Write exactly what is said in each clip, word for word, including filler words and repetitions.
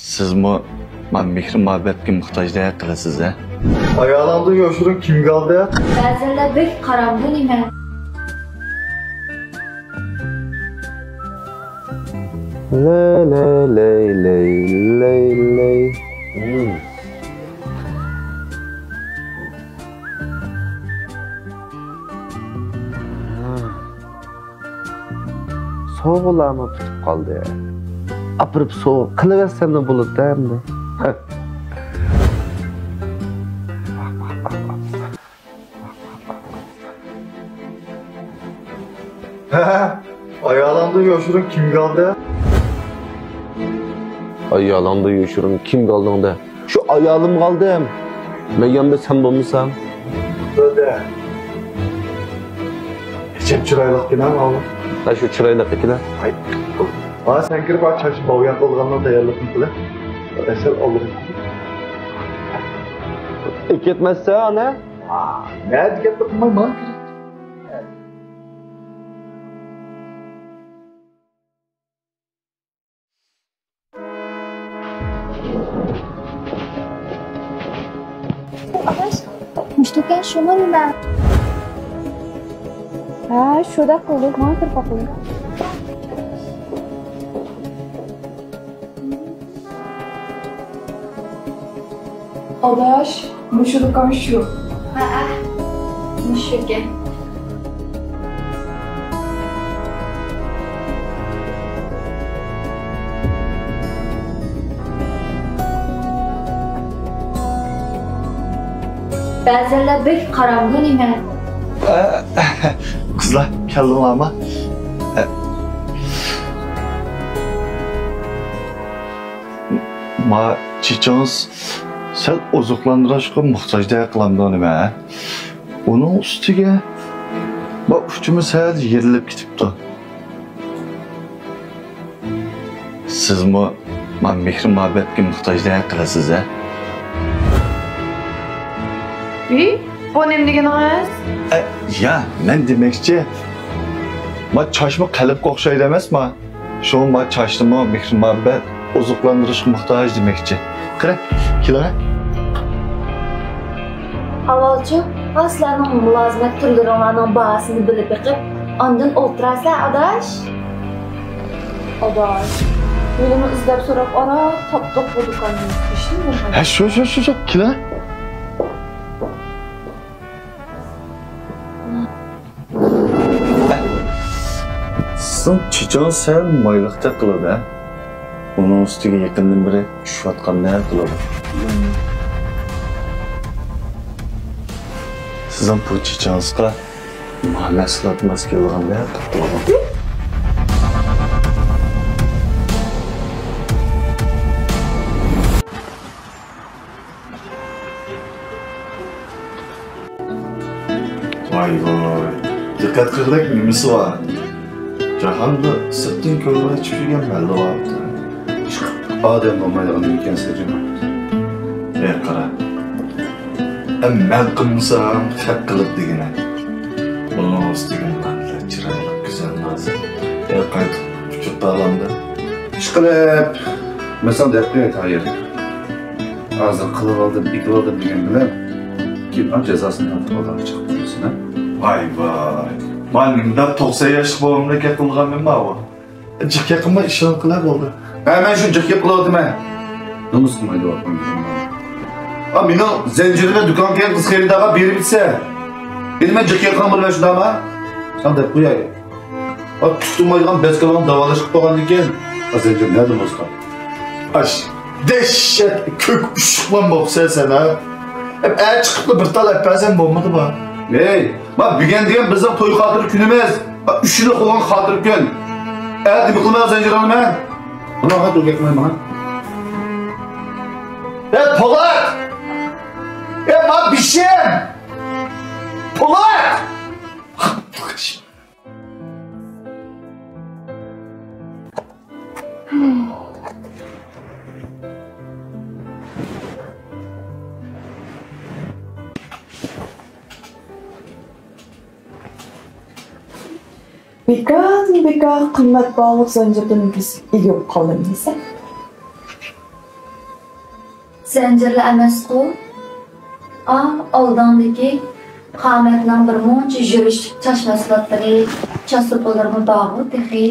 سىزمۇ مانا مېھرى-مۇھەببەتكە موھتاجدەك قىلىسىز ھە؟ ئايالىڭدىن يوشۇرۇن كىمگە ئالدى؟ بەزىلەر بەك قارامدۇ نېمە؟ لەي، لەي، لەي، لەي، لەي، لەي. سوۋغىلارمۇ پۈتۈپ قالدى. ئاپىرىپ سوۋغا قىلىۋەتسەملا بولىدۇ ئەمدى. ھە، ئايالىڭدىن يوشۇرۇن كىمگە ئالدى؟ ئايالىڭدىن يوشۇرۇن كىمگە ئالدىڭ دە؟ شۇ ئايالىمغا ئالدىم. مەن ياندا سەن بولمىساڭ. بىردە. ئەجەب چىرايلىق ئىكەن ھە ماۋۇ. ھە، شۇ چىرايلىق ئىكەن ھە. ھاي. ھا، سەن كىرىپ ھا چاچ باۋيان قىلغاننىڭ تەييارلىقىنى قىلە. ئەسەر ئالدىم. ئەكەتمەسسە ئانا. ھا، نەدە گەپنى قىلماي ماڭا كىرىپ. ئاداش، مۇشۇ دۇكان شۇمۇ نېمە؟ ھە، شۇنداق قىلدۇق، ماڭا كىرىپ باقايلى. ئاداش، مۇشۇ دۇكان شۇ. ھەئە، مۇشۇكەن. بەزىلەر بەك قارامدۇ نېمە؟ ئە، قىزلار، كەلدىڭلارمۇ؟ ئە، ما چېچىڭىز سەل ئوزۇقلاندۇرۇشقا موھتاجدەك قىلامدۇ نېمە؟ ئۇنىڭ ئۈستىگە ما ئۇچىمۇ سەل يېرىلىپ كېتىپتۇ. سىزمۇ ما مېھرى-مۇھەببەتكە موھتاجدەك قىلىسىز ھە؟ ئى، بۇ نېمە دېگىنىڭىز؟ ئە، يا، مەن دېمەكچى، ما چاچمۇ قەلبكە ئوخشايدۇ ئەمەسما؟ شۇڭا ما چاچنىمۇ مېھرى-مۇھەببەت ئوزۇقلاندۇرۇشقا موھتاج دېمەكچى. قېنى، كېلىڭە. ئاۋۋالچۇ، ھا سىلەرنىڭ مۇلازىمەت تۈرلىرىڭلارنىڭ باھاسىنى بىلىپ بېقىپ، ئاندىن ئولتۇرارسىلەر، ئاداش. ئاداش، يولىنى ئىزدەپ سوراپ ئاران تاپتۇق بۇ دۇكاننى. ھېچنېمە بولمايدۇ. ھە، شۇ، شۇ، شۇ، شۇ، كېلە. سىزنىڭ چېچىڭىز سەل مايلىقتەك قىلىدۇ ھە؟ ئۇنىڭ ئۈستىگە يېقىندىن بېرى چۈشۈۋاتقاندەك قىلىدۇ. سىزنىڭ بۇ چېچىڭىزغا ما مەھسۇلات ماس كېلىدىغاندەك قىلىپ تۇرىدۇ. ۋاي ۋاي، دىققەت قىلغۇدەك نېمىسى بار؟ جاھاندا سىرتتىن كۆرمەي چۈشۈرگەن مەللە بار. ئادەم بولمايدىغان ئىكەن سەجىم. ئەي قارا، ئەم مەن قىلمىسام خەق قىلىپ دېگىنە. ئۇنىڭ ئۈستىگە مەللە چىرايلىق گۈزەل نازىك. ئەي قايتىپ ئۇچۇپ باغلاندى. ئىشقىلىپ، مەسىلەن دەپ قوياي تايىر. ھازىر قىلىۋالدىم، ئېتىۋالدىم دېگەن بىلەن كېيىن ئا جازاسىنى تارتىپ ئالغانغا چىقىپ قالىسەن ھە؟ ۋاي ۋاي. مانا نېمىدەپ توقسان ياشلىق بوۋامدەك گەپ قىلغان نېمە ئۇ؟ جىق گەپ قىلماي ئىشىڭنى قىلە بولدى. ھە، مەن شۇ جىق گەپ قىلىۋاتىمەن. نومۇس قىلمايدۇ. ئا، مېنىڭ زەنجىرىمنى دۇكانغا كەلگەن قىز خېرىدارغا بېرىپ كېتىسە. ئەمدى مەن جىق گەپ قىلغان بولىمەن شۇنداقمۇ؟ ساڭا دەپ قوياي. ئا، تۇتۇلمايدىغان بەزكالغان داۋالاش قىلىپ قويغاندىكىن، ئا، زەنجىر نەدە بولسا؟ ئاش، دەھشەت، كۆك ئۇششۇقلان بوپسەن سەن ھە. ئەپ، ئە، چىقىپلا بىر تال ئەپ بەرسەم بولمىدىما؟ ھەي، ما بۈگۈن دېگەن بىزنىڭ توي خاتىرە كۈنىمىز. ئا، ئۈچ يىللىق بولغان خاتىرە كۈن. ئە، نېمە قىلىمەن زەنجىرىڭنى مەن؟ بۇنى ھەققىدە گەپ قىلمايمەن. ئە، پولات! ئە، ما بېشىم! پولات! بىكاردىن بىكار قىممەت باھالىق زەنجىردىن بىز ئىگە بولۇپ قالدۇق دېسە. زەنجىرلا ئەمەسقۇ؟ ئا، ئالدىڭدىكى قامەتنىڭ بىر مۇنچە يۈرۈشلۈك چاچ مەھسۇلاتلىرى، چاچ سوپىلىرىمۇ بارغۇ تېخى.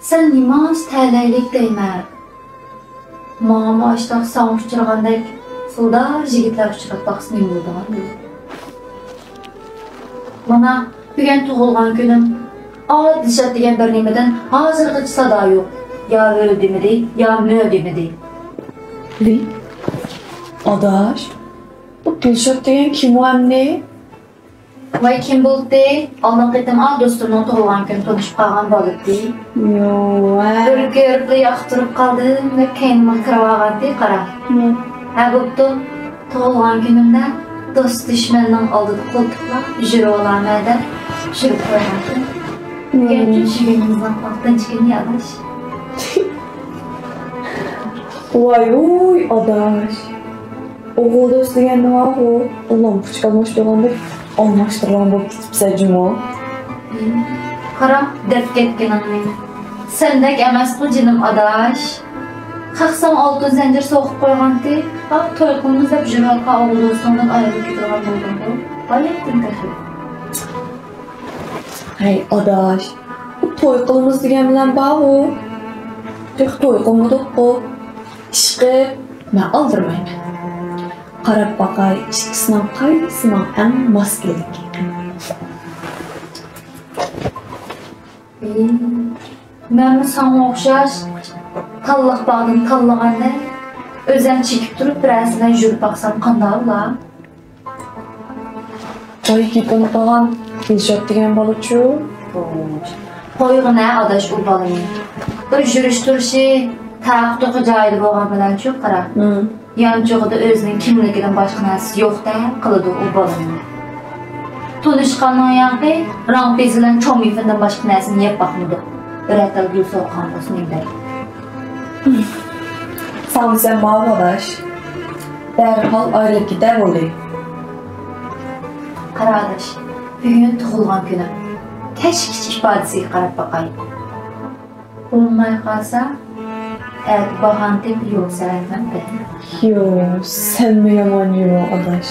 سەن نېمانچە تەلەيلىك دەيمەن. ماڭىمۇ ئاشتاق ساڭا ئۇچرىغاندەك سۇلدار يىگىتلەر ئۇچراپ باقسا نېمە بولىدىغان. مانا، بۈگۈن تۇغۇلغان كۈنۈم. ئا، دىلشات دېگەن بىر نېمىدىن ھازىرغىچە سادا يوق. يا ھۆل دېمىدى، يا مۆ دېمىدى. ۋىي، ئاداش، بۇ دىلشات دېگەن كىم ئۇ ئەمدى؟ ۋاي، كىم بولدى؟ ئالدىنقى قېتىم ئا دوستۇمنىڭ تۇغۇلغان كۈنى تونۇشۇپ قالغان بالىدى. يوۋا. بىر كۆرۈپلا ياقتۇرۇپ قالدىم دەپ كەينىمگە كىرىۋالغانتى، قارا. ھە، بوپتۇ. تۇغۇلغان كۈنۈمدە دوست دۈشمەننىڭ ئالدىدا قولتۇقلاپ يۈرۈۋالامەن دەپ يۈرۈپ قويغانتىم. بۈگۈنچۇ شۇ كۈنىمىزنىڭ ئالتىنچى كۈنى ئاداش. ۋاي ۋۇي ئاداش. ئوغۇل دوست دېگەن نېماغۇ؟ ئۇ لامپۇچكا ئالماشتۇرغاندەك ئالماشتۇرغان بولۇپ كېتىپسەن جۇمۇ. قارا، دەپ كەتكىنىڭنى. سەندەك ئەمەسقۇ جېنىم ئاداش. خەق ساڭا ئالتۇن زەنجىر سوقۇپ قويغانتى. ھا، توي قىلىمىز دەپ يۈرۈۋاتقان ئوغۇل دوستۇڭدىن ئايرىلىپ كېتىدىغان بولدۇڭغۇ. ۋاي يەتتىم تېخى. ھەي ئاداش، بۇ توي قىلىمىز دېگەن بىلەن بارغۇ. تېخى توي قىلمىدۇققۇ. ئىشقىلىپ، مەن ئالدىرىمايمەن. قاراپ باقاي، ئىككىسىنىڭ قايسىنىڭ ئەڭ ماس كېلىدىكىنى. مەنمۇ ساڭا ئوخشاش تاللىق باغدىن تاللىغاندەك، ئۆزەم چېكىپ تۇرۇپ بىرەرسى بىلەن يۈرۈپ باقسام قانداق بولا؟ جايى كېپىنى قىلغان دىلشات دېگەن بالىچۇ؟ قويغىنە ئاداش ئۇ بالىنى. بىر يۈرۈش تۇرۇشى، تەقى تۇقى جايىدا بولغان بىلەنچۇ قارا. يانچۇقىدا ئۆزىنىڭ كىملىكىدىن باشقا نەرسىسى يوقتەك قىلىدۇ ئۇ بالىنى. تونۇشقاننىڭ ياقى رەڭ پېزى بىلەن چوميىفىندىن باشقا نەرسىنى يەپ باقمىدۇق. بىرەر تال گۈل سوققان بولسا نېمە دەيدۇ؟ ساڭا دېسەم ماۋۇ ئاداش. دەرھال ئايرىلىپ كېتە بولدى. قارا ئاداش، بۈگۈن تۇغۇلغان كۈنۈڭ. كەچكىچە ئىپادىسىگە قاراپ باقاي. بولماي قالسا، ئەتە باھانە تېپىپ يول سەۋەبىمەن. يو، سەنمۇ يامان يو، ئاداش.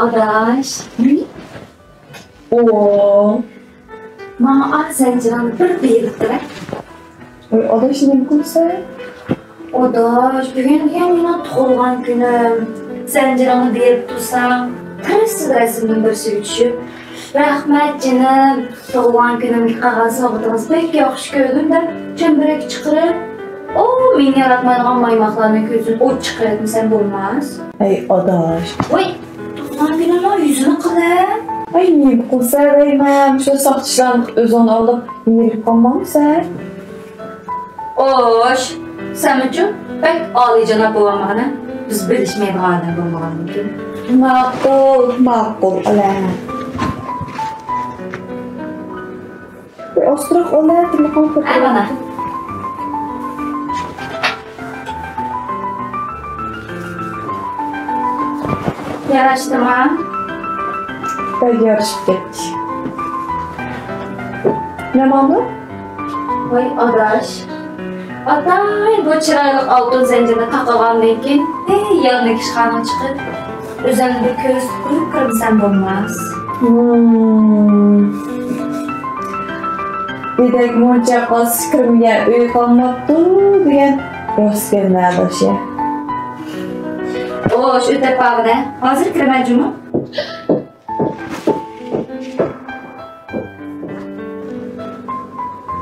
ئاداش. ئوو. ماڭا زەنجىرىڭنى بىر بېرىپ بېرە. ۋاي، ئاداش، نېمە قىلىسەن؟ ئاداش، بۈگۈن دېگەن مېنىڭ تۇغۇلغان كۈنۈم. زەنجىرىڭنى بېرىپ تۇرساڭ، تىرىسلا رەسىمدىن بىرسىگە چۈشۈپ. رەھمەت، جېنىم. تۇغۇلغان كۈنۈمگە قىلغان سوۋغىتىڭىز بەك ياخشى كۆردۈم دەپ چەمبىرەك چىقىرىپ، ئۇ مېنى ياراتمايدىغان مايماقلارنىڭ كۆزىدىن ئوت چىقىرىۋەتمىسەم بولماس. ھەي، ئاداش. ۋاي، تۇغۇلغان كۈنۈمنىڭ يۈزىنى قىلە. ھەي، نېمە قىلسا دەيمەن، شۇ ساختىچىلارنى ئۆزۈڭنى ئالداپ ھېرىپ قالمامسەن؟ ئوش، سەنمۇچۇ بەك ئالىيجاناب بولۇۋالمىغىنە، بىز بىلىشمەيدىغان ئادەم بولمىغاندىكىن. ماقۇل، ماقۇل، ئالە. بىر ئاستۇرۇق ئالە، تېلېفون قىلىپ. ئەي، مانا. ياراشتىما؟ بەك يارىشىپ كەتتى. يامانمۇ؟ ۋاي ئاداش، ئاتاي بۇ چىرايلىق ئالتۇن زەنجىرنى تاقىغاندىن كېيىن، ھەي يانىدىكى ئىشخانىغا چىقىپ، ئۆزۈڭنى بىر كۆرسىتىپ قويۇپ كىرمىسەم بولماس. ھىم. دېدەك مۇنچە قالسا كىرمىگەن ئۆي قالماپتۇ دېگەن راست گەپنى ئاداش يا. ئوش، ئۆتەپ بارغىنە. ھازىر كىرىمەن جۇمۇ.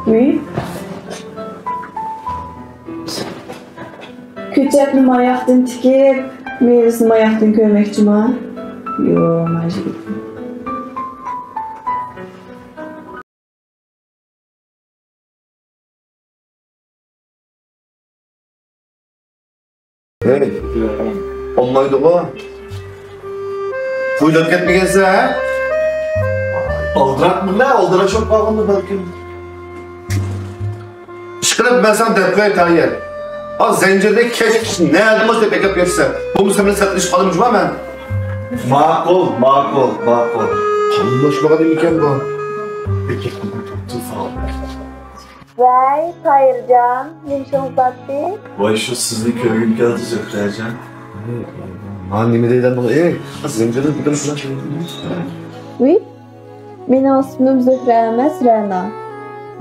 ۋىي. كۆچەتنى ماياقتىن تىكىپ، مېۋىسىنى ماياقتىن كۆرمەكچىما؟ يو، ماجىك. ھەي، بولمايدىغۇ. ئويلاپ كەتمىگەنسەن، ھە؟ ئالدىراپمىدىلا، ئالدىراش بولۇپ قالغاندۇ بەلكىم. ئىشقىلىپ، مەن ساڭا دەپ قوياي، تايىر. ئا، زەنجىرنى كەچ نەدىمۇ دەپ بېكەپ بېرىسەن. بولمىسا مەن سەتلىشىپ قالىمىز جۇما مەن. ماقۇل، ماقۇل، ماقۇل. قاملاشمىغان ئىكەن بۇ. ۋەي، تايىرجان، نېمە ئىشىڭىز بارتى؟ ۋاي، شۇ سىزنى كۆرگۈم كەلدى، زۆھرەجان. ھا، نېمە دەيدىغان بۇ؟ ئېي، زەنجىرنى بىر ۋىي، مېنىڭ ئىسمىم زۆھرە ئەمەس، رەنا.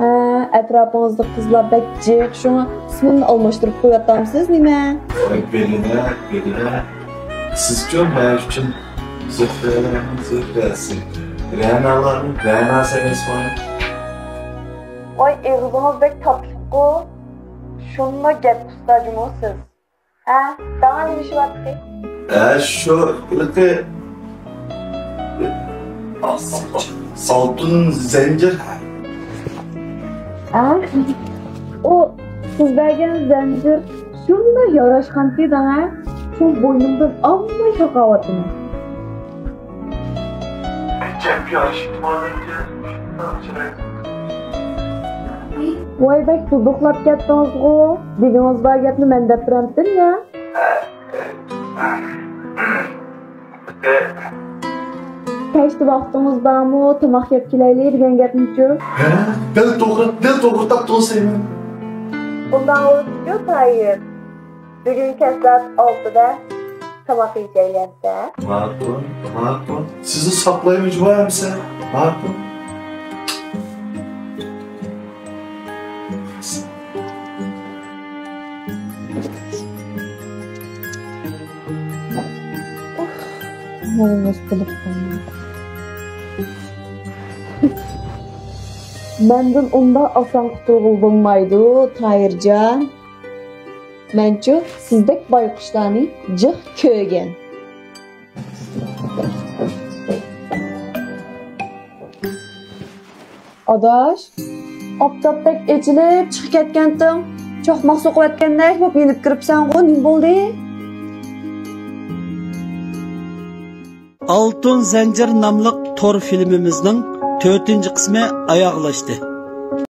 ھە، ئەتراپىڭىزدا قىزلار بەك جىق، شۇڭا ئىسمىمنى ئالماشتۇرۇپ قويۇۋاتامسىز نېمە؟ ۋاي، بېلىنە، بېلىنە. سىزچۇ مەن ئۈچۈن زۆھرەلەرنىڭ زۆھرەسى، رەنالارنىڭ رەناسى ئەمەسمۇ؟ ۋاي، ئېغىزىڭىز بەك تاتلىققۇ. شۇنداق گەپ ئۇستازىمۇ سىز. ھە، داڭا نېمە ئىشى بارتى؟ ھە، شۇ ھېلىقى ئالتۇن زەنجىر. ھە؟ ئۇ سىز بەرگەن زەنجىر شۇنداق ياراشقانتى داڭا، شۇ بوينۇمدىن ئالماي تاقاۋاتىمەن. ئەجەب ياخشى ئىكەن، شۇنداق چىرايلىق. ۋاي، بەك دۇدۇقلاپ كەتتىڭىزغۇ. دېگىنىڭىز بار گەپنى مەن دەپ بېرەمتىم يا. كەچتە ۋاقتىڭىز بارمۇ؟ تاماق يەپ كېلەيلى دېگەن گەپنىچۇ؟ ھە، دەل توغرا، دەل توغرا تاپتىڭىز سەيمەن. ئۇنداق بولسىچۇ تايىر. بۈگۈن كەچ سائەت ئالتىدە تاماق يېيىشەيلى ئەمىسە. ماقۇل، ماقۇل. سىزنى ساقلايمىز جۇما ئەمىسە. ماقۇل. مەندىن ئۇنداق ئاسان قۇتۇلغىلى بولمايدۇ، تايىرجان. مەنچۇ سىزدەك بايقۇشلارنى جىق كۆرگەن. ئاداش، ئاپتاپتەك ئېچىلىپ چىقىپ كەتكەنتىڭ. چاقماق سوقۇۋەتكەندەك بولۇپ يېنىپ كىرىپسەنغۇ، نېمە بولدى؟ ئالتۇن زەنجىر ناملىق تور فىلىمىمىزنىڭ تۆتىنچى قىسمى ئاياغلاشتى.